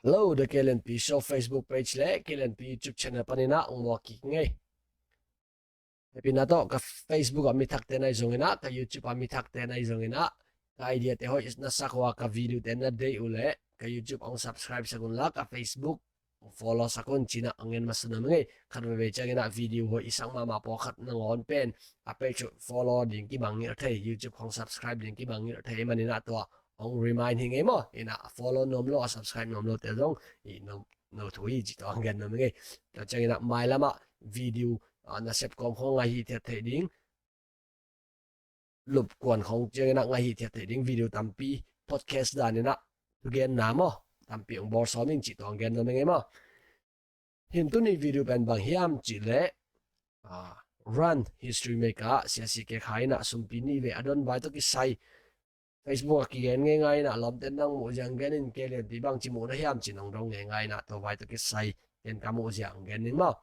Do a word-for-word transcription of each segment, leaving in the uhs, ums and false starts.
Hello, The K L N P Show Facebook page le K L N P YouTube channel panin ah ong muak kik ing ei. Hehpihna tawh ka Facebook ah mi thakte na hi zongin ah, ka YouTube ah mi thakte na hi zongin ah, ka idea te hoih na sak uh a, ka video te na deih uh leh ka YouTube ong subscribe sak un la, ka Facebook follow sak un ci-in ah ong gen masa nuam ing ei. Khat veivei ciangin ah video hoih i sak mahmah pawlkhat nangawn pen a page uh follow ding kimangngilh thei, YouTube khawng subscribe ding kimangngilh thei ahih manin ah tua ong remind hi ing ei maw. In ah a follow nuam lo, a subscribe nuam lote zong i no, no thu hi ci tua ong gen nuam ing ei. Tua ciangin ah mailam ah video, ah, nasep kawm khawng ngah hithiat theih ding, lupkuan khawng ciangin ah ngah hithiat theih ding video tampi, podcast danin ah thugenna maw, tampi ong bawl sawm ing ci tua ong gen nuam ing ei maw. Hi in tuni video pen bang hiam cih leh, ah, Run History Maker ah Sia C K Khai in ah sumpi nih vei a don vai tawh kisai Facebook ah kigen ngeingai in ah, lawmte nang muh ziang gen in, kei lianpi bangci muh na hiam ci-in ong dong ngeingai in ah, tua vai tawh kisai ken ka muh ziang gen ning maw.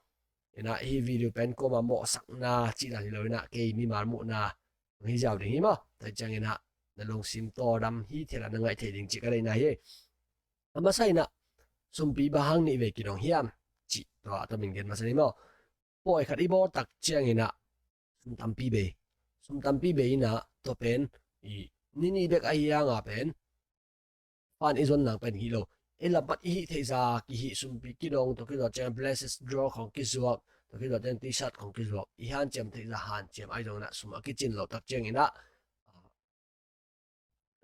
In ah hih video pen kuamah mawhsakna cih dan hi lo in ah, kei mimal muhna hi ziau ding hi maw. Tua ciangin ah na lungsim tawldam hithiat a na ngaih theih ding cih ka deihna hi. A masa in ah sumpi bang hang nih vei kidong hiam cih tua a tomin gen masa ni maw. Pawi khat i bawl tak ciangin ah sum tampi bei, sum tampi bei in ah, tua pen i ni nih bek ahi hang a pen fund i zon nang pen hi lo. Ei lam pan i hih theih zah kihih sumpi kidong, tua kizawh ciang blessed draw khawng kizuak, tua kizawh ciang T-shirt khawng kizuak, i hanciam theih zah hanciam ahi zongin ah sum a kicin loh tak ciangin ah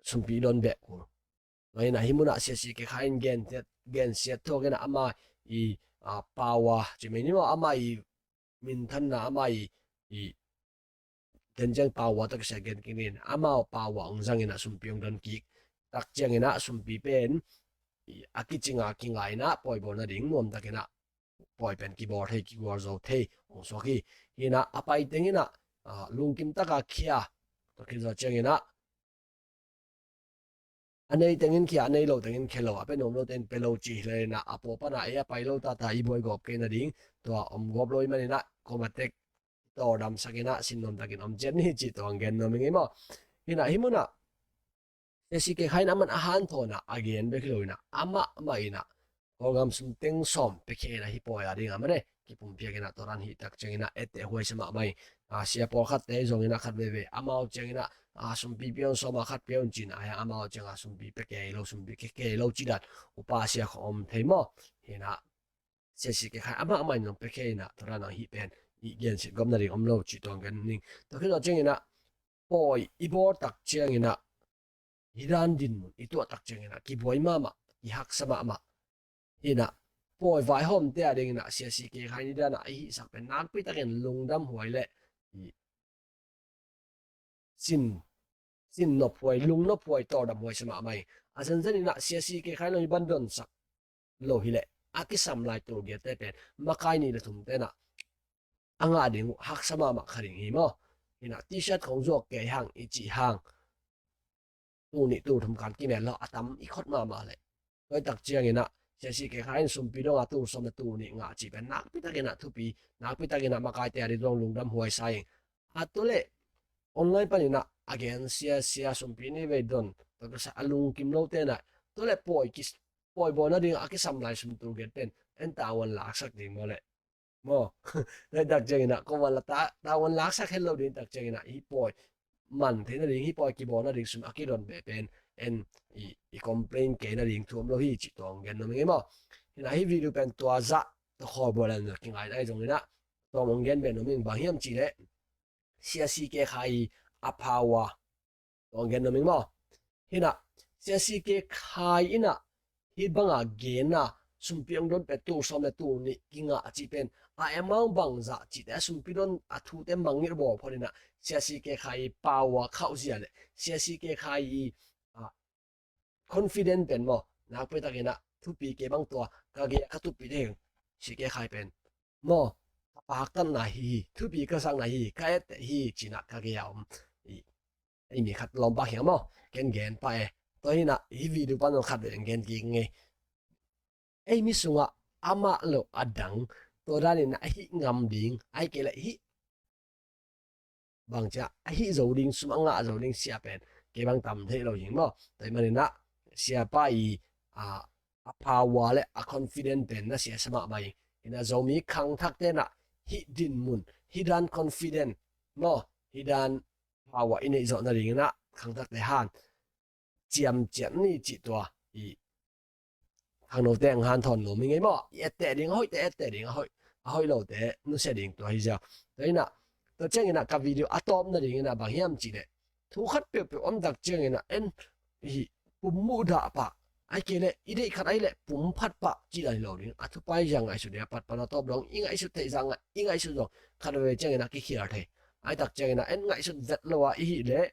sumpi i don beh kul. Tua in ah hih mun ah Sia C K Khai in gen, gensiat thuak in ah ama i, ah, power ci mai ni maw, ama i minthanna, ama i, i tenciang power tawh kisai gen kik ni in, ama power ong zang in ah sumpi ong don kik tak ciangin ah sumpi pen i a kicing a kingai in ah pawi bawl nading nuam takin ah pawi pen kibawl thei, kigual zo thei ong suak hi. Hi in ah a pai teng in ah, ah, lungkim taka khia, tua kizawh ciangin ah a nei tengin khia, a nei lo tengin khia lo, a pe nuam lo tengin pe lo ci hi lel in ah, a pua pan ah ei a pai lo tata i buai gawp kei nading, tua om gawp lo ahih manin ah kuamah tek tawldam sak in ah sin nuam takin om ciat ni ci tua ong gen nuam ing ei maw. Hi in ah hih mun ah Sia C K Khai in ah aman a hanthawn ah a gen bek hi lo in ah, amah mah in ah Kawlgam sum teng sawm piakhia in ah hih pawi a ding a mane kipumpiak in ah, tua dan hi tak ciangin ah etteh huaisia mahmah hi. Ah, sia pawlkhatte zongin ah khat veivei amau ciangin ah, ah, sumpi pia un, sawm a khat pia un ci in ah, amau ciang ah sumpi pia kei lo, sumpi khia kei lo cih dan upa sia khawng om thei maw. Hi in ah Sia C K Khai amah amah in zong piakhia in ah, tua dan a hih pen i gensiat gawp nading om lo cih tua ong gen ning. Tua kizawh ciangin ah pawi i bawl tak ciangin ah hih dan dinmun i tuah tak ciangin ah kibuai mahmah, kihaksa mahmah. Hi in ah pawi vaihawmte a dingin ah Sia C K Khai in hih dan a i hihsak pen nakpi takin lungdam huai le i sin, sin nop huai, lungnop huai, tawldam huai sa mahmah hi. A zenzen in ah Sia C K Khai in hih bang donsak lo hi leh a kisam lai tul giatte pen makai nih le thumte in ah a ngah ding uh haksa mahmah kha ding hi maw. Hi in ah T-shirt khawng zuak kei hang i cih hang tul nih tul thum kan kimel lo a tam i khot mahmah leh. Tua hi tak ciangin ah Sia C K Khai in sumpi dong a tul sawm le tul nih ngah cih pen nakpi takin ah thupi, nakpi takin ah makaite a ding zong lungdam huai sa ing. A tua leh online panin ah a gen sia, sia sumpi nih vei don, tua kisai a lungkim lote in ah tua leh pawi kis, pawi bawl nading a kisam lai sum tul giat pen en tavuan laksak ding maw leh. Maw, tua hi tak ciangin ah kuamah la ta, tavuan laksak het lo ding tak ciangin ah hih pawi man theih nading, hih pawi kibawl nading sum a kidon beh pen en i, i complain kei nading thu om lo hi cih tua ong gen nuam ing ei maw. Hi in ah hih video pen tua zah tawh khawl bawl lel na kingai na hi zongin ah tua ong gen beh nuam ing, bang hiam cih leh Sia C K Khai a power tua ong gen nuam ing maw. Hi in ah Sia C K Khai in ah hih bang a gen a, sumpi ong don pen tul sawm le tul nih kingah a cih pen a amount bangzah cihte, a sumpi don a thute mangngilh bawl phot in ah Sia C K Khai i power khauh zia leh Sia C K Khai i, ah, confident pen maw, nakpi takin ah thupi kei bang tua ka gei a ka thupi ding C K Khai pen maw, ka paktatna hi hi, thupi ka sakna hi hi, ka etteh hi hi ci in ah ka gei a om i, ei mi khat lawmpa hiam maw, ken gen pah e. Tua hi in ah hih video pan zong khat vei ong gen kik ing ei. Ei mi sungah amah lo a dang tua danin a hih ngam ding, ahih kei leh hih bang ci a, a hih zo ding, sum a ngah zo ding sia pen kei bang tam thei lo hi ing maw. Tua ahih manin ah siapa i, ah, a power le a confident pen na siasa mahmah ing. Ina Zomi khangthakte na hih dinmun, hih dan confident maw, hih dan power i neih zawh nadingin ah khangthakte han ciamciat ni cih tua i khangnote ang hanthawn nuam hi ngei maw. I etteh ding a hoihte etteh ding, a hoih a hoih lote nusia ding tua hi ziau. Tua inah tua cianginah ka video a tawp nadinginah bang hiam cihleh thu khat peuhpeuh om tak cianginah en hih pum muhdah pah, ai kei leh i deih khat ai leh pum phat pah cih dan hi lo ding. A thupai zia ngaihsut ding a, pat pan a tawp dong i ngaihsut theih zah i ngaihsut zong khat veve cianginah kikhial thei. Ai tak cianginah en ngaihsut vet lo a i hih leh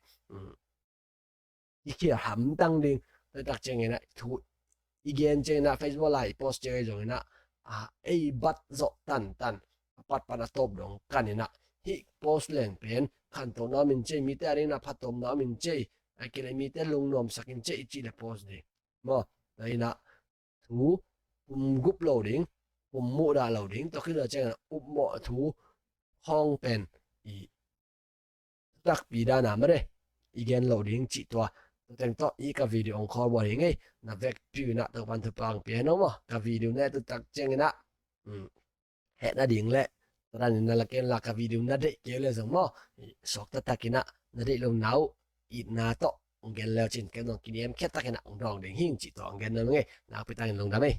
i khial hamtang ding. Tua tak cianginah thu i gen cianginah Facebook lai i post ciang ahi zonginah ei bat zawh tantan a pat pan a tawp dong kaninah hih post leng pen khantohna om in cei, mite a dingin a phattuamna om in cei, a kile mite lungnuamsak in cei i cih le post ding maw. Tua inah thu pum gup lo ding, pum muhdah lo ding, tua khit cianginah upmawh thu khawng pen i takpi dana mare i gen lo ding cih tua. Tua teng tawh i ka video ong khawl bual hi ngei. Na vekpi inah Topan thupha ang pia hen aw maw. Ka video na tu tak cianginah heh nading le tua danin na la ken la ka video na deih kei le zong maw, suak taktakinah na deih lo na uh itna tawh ong gen leu cin ken zong kiniam khiat takinah ong dawng ding hing cih tua ong gen na ngei. Nakpi takin lungdam ei.